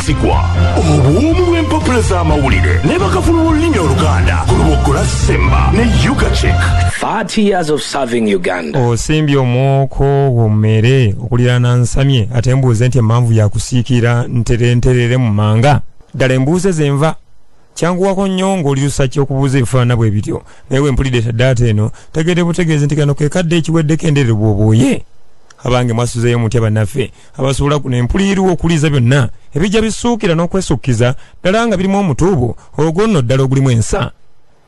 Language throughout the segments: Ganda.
Obwesigwa obuwoomu bw'empapula z'amawulire ne bakafulu b'olulimi Oluganda ku Luboggola Semba ne Ugachek. 30 years of serving Uganda. Osimbye omwoko gw'emmere okuliraana Nsamye, ate mbuuze nti emmanvu yakusiikira nterenterere mu manga. Ddala embuuze ze nva kyanguwako nnyo ng'oli lusaki okubuuza ebifaanana bwe bityo, naye bwe mpulidde taddaata eno tegedde butegeezi nti kano ke kadde ekiweddeko enderere bw'obwoye. Abange mwasuzeeyo mutya bannaffe abasobola kuno empuliiriwo okuliiza byonna ebijja bisuukira n'okwesukkiza ddala nga birimu omutuubo ogwo nno ddala ogulimu ensa.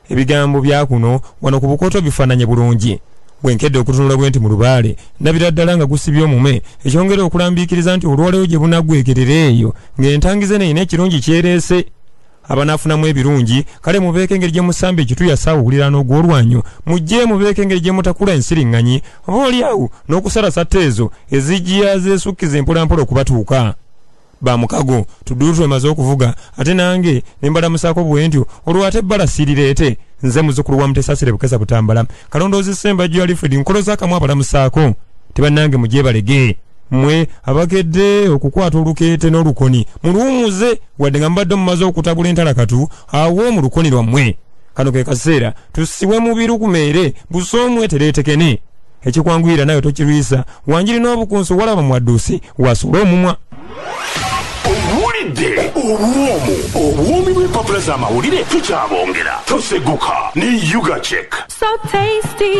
Ebigambo bya kuno wano ku bukoto bifaananye bulungi. Bwe nkedde okutunula bwe nti mu lubaale ndabira ddala nga gusibye omume, ekyongera okulambiikiriza nti olwaleero gye bunaggwekerera eyo ng'entangize n'erina ekirungi kyereese. Abanaafunamu ebirungi kale mubeeko engeri gye musamba ekituya ssaawa okuliraana ogw'olwanyu, mujje mubeeko engeri gye mutakula ensiriŋŋanyi oba oli awo n'okusala satta ezo ezijja zeesukkiza empolampola okubatuuka. Ba mukago tuddulu twemaze okuvuga ate nange ne mbalamusaako bwe ntyo, olwo ate ebbala siirireete. Nze muzzukulu wa Mutesaasire Bukesa Butambala Kalondoozi Ssembajjo Alfred Nkoloza akamu abalamusaako tebannange mugyebalege mmwe abakedde okukwata olukeete n'olukoni muluwumuze wadde nga mubadde mumaze okutabula entalakatu awo mu lukoni lwammwe. Kano ke kaseera tusiwe mubiru ku meere busoomwe tereetekene ekikwanguyira nayo tokirwisa wanjiri n'obukunsu walaba mwadduusi wasule omumwa. Owulidde obuwoomu obuwoomi bw'empapula z'amawulire tukyabongera toseguka ne Ugachek. So tasty.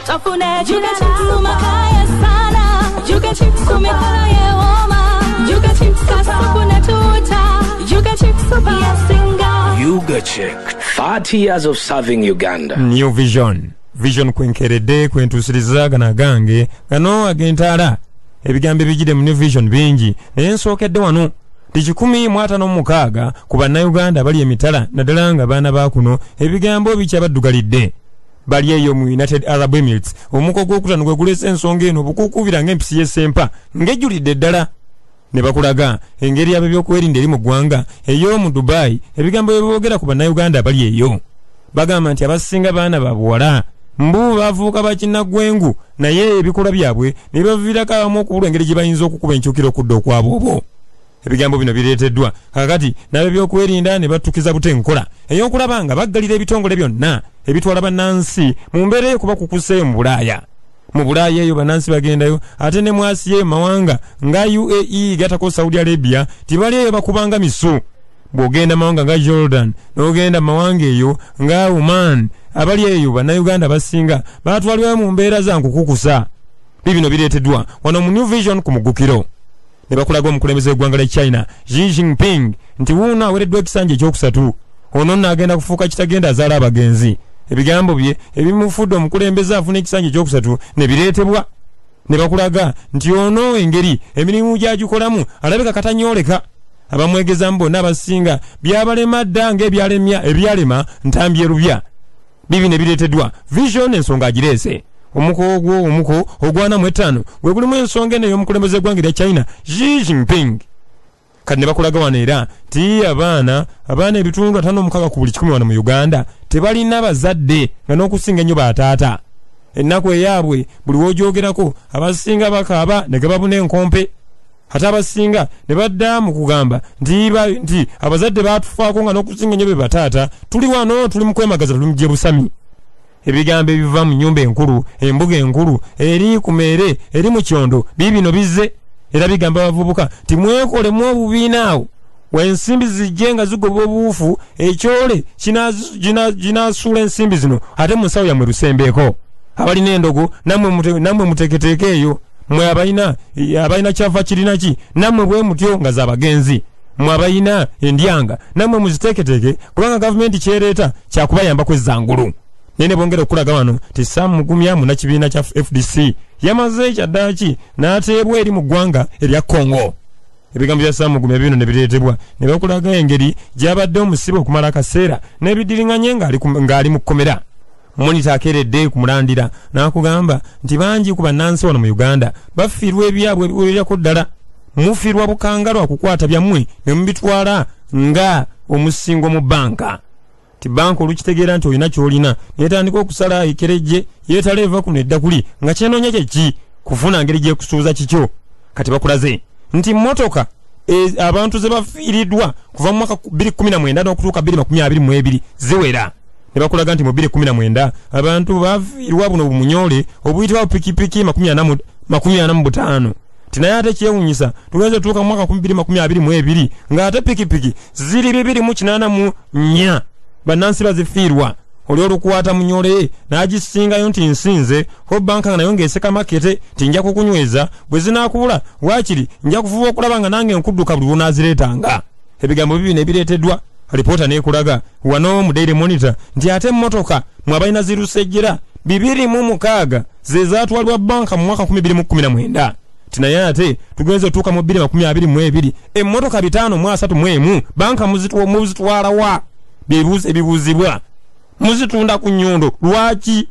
Tafuna Juga chips umakaya sana. Juga chips umekala yeoma. Juga chips kasupu na tuta. Juga chips yasinga. Ugachek, 30 years of serving Uganda. New Vision. Vision kwenkeredde kwentuusiriza gano agange gano ag'entaala. Ebigambo ebijjidde mu New Vision bingi naye nsookedde wano nti 156 ku bannayuganda abali emitala naddala nga baana ba kuno ebigambo bikyabaddugalidde. Bali eyo mu United Arab Emirates omuko gwokutaano gwe guleese ensonga eno obukuukuubira ng'empisi y'essempa ng'ejjulidde ddala. Ne bakulaga engeri ab'ebyokwerinda eri mu ggwanga eyo mu Dubai ebigambo bye boogera ku bannayuganda abali eyo. Bagamba nti abasinga baana ba buwala mbu bavuuka bakinnaggwengu naye ebikolwa byabwe ne bibaviirako abamu okubulwa engeri gye bayinza okukuba enkyukira okudda okwaboobo. Ebigambo bino bireeteddwa kaakati n'ab'ebyokwerinda ne battukiza buta enkola ey'okulaba nga baggalira ebitongole byonna ebitwala bannansi mu mbeera ey'okubakukuseeyo mu Bulaaya. Mu Bulaaya eyo bannansi bagendayo ate ne mu Asiya eyo mu mawanga nga UAE gatako Saudi Arabia tibali eyo bakubanga misu. Bw'ogenda mawanga nga Jordan n'ogenda mawanga eyo nga Oman abali eyo bannayuganda basinga batwalibwayo mu mbeera za nkukukusa. Bibino bireeteddwa wano mu New Vision ku muggukiro. Ne bakulaga omukulembeze w'eggwanga lya China Xi Jinping nti wuuno awereddwa ekisanja ekyokusatu. Ono nno agenda kufuuka kitagenda azaala abagenzi. Ebigambo bye ebimufudde omukulembeze afuna ekisanja ekyokusatu ne bireetebwa. Ne bakulaga nti ono engeri emirimu gy'agikolamu alabika katanyooleka. Abamwegezamu bonna abasinga byabalema dda ng'ebyalemya ebyalema Ntambi Erubya. Bibi ne bireeteddwa Vision ensonga agireese. Omuko ogwo omuko ogwana mu etaano gwe gulimu ensonga eno ey'omukulembeze w'eggwanga erya China Xi Jinping. Kati ne bakulaga wano era nti abaana ebitundu 56 ku buli 100 wano mu Uganda tebalina bazadde nga n'okusinga ennyo bataata. Ennaku eyaabwe buli w'ogyogerako abasinga bakaaba ne gababuna enkompe. Ate abasinga ne badda mu kugamba nti abazadde baatufaako nga n'okusinga ennyo be bataata tuli wano tuli mu kwemagaza tuli mu gye busami. Ebigambo ebiva mu nnyumba enkulu embuga enkulu eri ku meere eri mu kyondo biibino bizze era bigamba abavubuka nti mwekolemu obubiina awo wensimbi zijje nga zigoba obuwufu ekyole kinaasuula ensimbi zino ate mu nsawo yammwe lusembeeko. Abalina endogo nammwe muteeketeeke eyo mmwe abalina kyava kirina ki nammwe bwe mutyo nga z'abagenzi. Mmwe abalina endyanga nammwe muziteeketeeke kubanga gavumenti kyereeta kyakubayamba kwezza ngulu. Naye ne bongera okulaga wano nti Sam Mugumya munnakibiina kya FDC yamaze kyaddaaki n'ateebwa eri mu ggwanga erya Congo. Ebigambo bya Sam Mugumya bino ne bireetebwa ne bakulaga engeri gy'abadde omusibe okumala akaseera n'ebiddiringanye ng'ali mu kkomera. Monitor akeeredde ku mulandira n'akugamba nti bangi ku bannansi wano mu Uganda bafiirwa ebyabwe ebiwererako ddala. Mufiirwa bukanga lwa kukwata byammwe ne mubitwala nga omusingo mu bbanka. Ti banka olukitegeera nti olina ky'olina neetandika okusala ekerejje yeetala eva kuno edda kuli nga kyenoonya kye ki kufuna ngeri gy'ekusuuza kikyo. Kati bakulaze nti mmotoka Abantu ze bafiiriddwa kuva mu mwaka 2019 n'okutuuka 2022 ziwera. Ne bakulaga nti mu 2019 abantu bafiirwa buno bumunyole obuyitibwa pikipiki 45. Tinaye ate kyewuunyisa tugenze tutuuka mu mwaka 2022 ng'ate pikipiki ziri 284 bannansi bazifiirwa. Oli olukwata munyole n'agisingayo nti nsinze ho banka nayo ng'eseka makete nti nja kukunyweza bwe zinaakubula waakiri nja kufuba okulaba nga nange nkudduka buli lw'onaazireetanga. Ebigambo bibi ne bireeteddwa. Alipoota n'ekulaga wano mu Daily Monitor nti ate emmotoka mwe abalina zirusejjera 206 ze zaatwalibwa banka mu mwaka 2019. Tinaye ate tugenze otuuka mu 2022 emmotoka 531 banka muzitwala wa? Byebibuuzo ebibuuzibwa. Muzitunda ku nnyondo lwaki?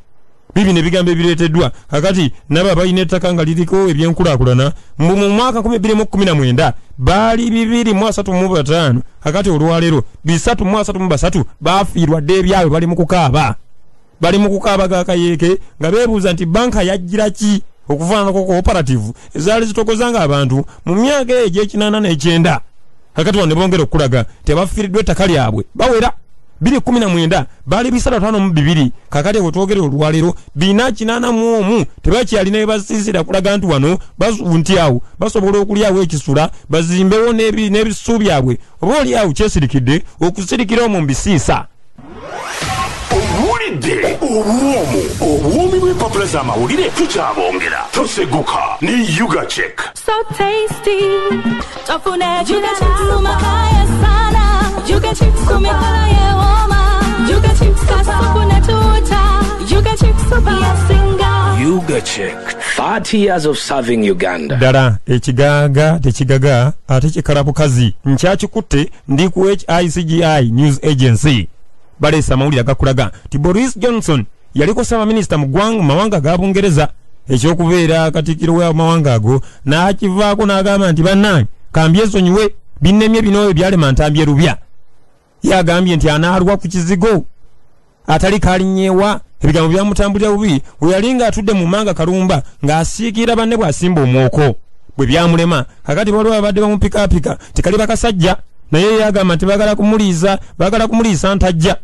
Bibi ne bigambo ebireeteddwa. Kakati nabo abalina ettaka nga liriko ebyenkulaakulana mbu mu mwaka 2019 baali 235, kakati olwaleero 333 bafiirwa dda ebyabwe, bali mu kukaaba. Bali mu kukaaba ga kayeeke nga beebuuza nti banka yajjira ki okufaananako cooperative ezaali zitokozanga abantu mu myaka eyo egy'ekinana n'ekyenda. Kakati wano ne bongera okulaga nti abafiiriddwa ettaka lyabwe bawera 2019 baali 352, kakati wetwogera olwaleero 481 tebakyalina bebasiisira kulaga nti wano nti awo basobola okulyawo ekisula bazimbewo n'ebisu byabwe oba oliawo kyesirikidde okusirikira omwo mu bisiisa. Owulidde obuwoomu obuwoomi bw'empapula z'amawulire tukyabongera. Toseguka ne Ugachek. So tasty. Tofune Ugachek makaya sana. Ugachek kumikala yeoma. Ugachek kasukune tuta. Ugachek yasinga. Ugachek 30 years of serving Uganda. Ddala ekigaaga tekigaga ate kikala bukazi. Nkyakikutte ndi ku HICGI News Agency. Baleese amawulire agakulaga nti Boris Johnson yaliko ssaabaminisita mu ggwanga mawanga ga Bungereza ekyokubeera katikkiro w'amawanga ago n'akivaako n'agamba nti bannange kambyesonyiwe binnemye bino ebyalema ntambye lubya. Yagambye nti anaalwa ku kizigo atali kalinnyewa. Ebigambo byamutambulira bubi bwe yali ng'atudde mu manga Kalumba ng'asiikira banne bw'asimba omwoko bwe byamulema. Kakati waliwo abadde bamupikaapika tikali bakasajja naye yagamba nti baagala kumuliisa ntajja.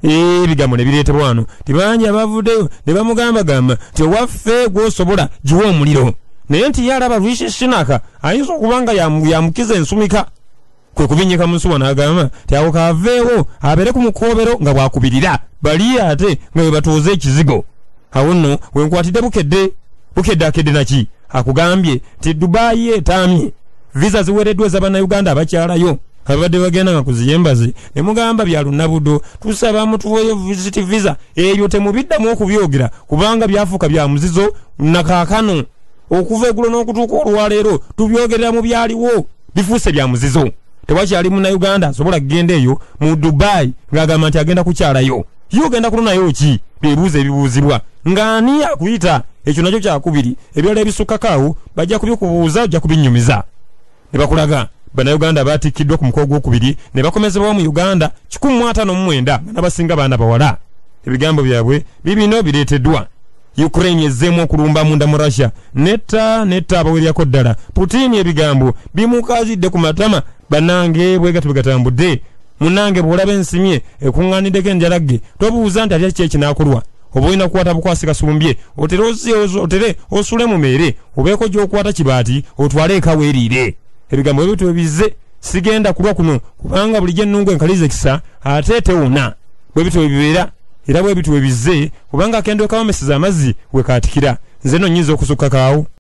Ebigambo ne bireetebwa wano tibangi abavuddeyo ne bamugambagamba nti owaffe gw'osobola giwe omuliro, naye nti ye alaba Rishi Sunak ayinza okuba nga yamukiza ensumika kwe kubinyika mu nsuwa n'agamba nti awo kaaveewo abeere ku mukoobero nga bw'akubirira bali ate nga bwe batuuza ekizigo. Awo nno we nkwatidde Bukedde akedde naki akugambye nti Dubai etaamye visa ziweereddwa ez'Abannayuganda abakyalayo ababadde bagenda nga kuziyembazi ne mugamba bya lunnabudo tusaba mutuweeyo visit visa ebyo temubiddamu okubyogera kubanga byafuuka bya muzizo nakaakano okuva eggulo n'okutuuka olwaleero tubyogerera mu byaliwo bifuuse bya muzizo. Tewakyali munnayuganda asobola kugenda eyo mu Dubai ng'agamba nti agenda kukyalayo. Ye ogenda kulonayo ki? Byebibuuzo ebibuuzibwa ng'ani akuyita? Ekyo nakyo kyakubiri. Ebirala ebisukkako awo bajja kubikubuuza ojja kubinnyumiza. Ne bakulaga Bannayuganda batikkiddwa ku mukolo gwokubiri ne bakomezebwawo mu Uganda 159 nga n'abasinga baana bawala. Ebigambo byabwe bibino bireeteddwa. Ukraine ezzeemu okulumba munda mu Russia netta abaweryako ddala. Putin ebigambo bimukazidde ku matama. Bannange bwe gatyo bwe gatambudde. Munnange bw'olaba ensimye ekuŋŋaaniddeko enjalagge tobuuza nti atya ki ekinaakulwa. Oba olina kukwata bukwasi kasumbye otere osule mu mere obeeko gy'okwata kibaati otwale eka weeriire. Ebigambo ebyo tebizze sigenda kulwa kuno kubanga bulijjo ennungu enkaliza ekisa ate tewona. Bwe bityo bwe bibeera era bwe bityo bwe bizze kubanga akendo kawomeseza amazzi we kaatikira. Nze nno nnyinza okusukkako awo.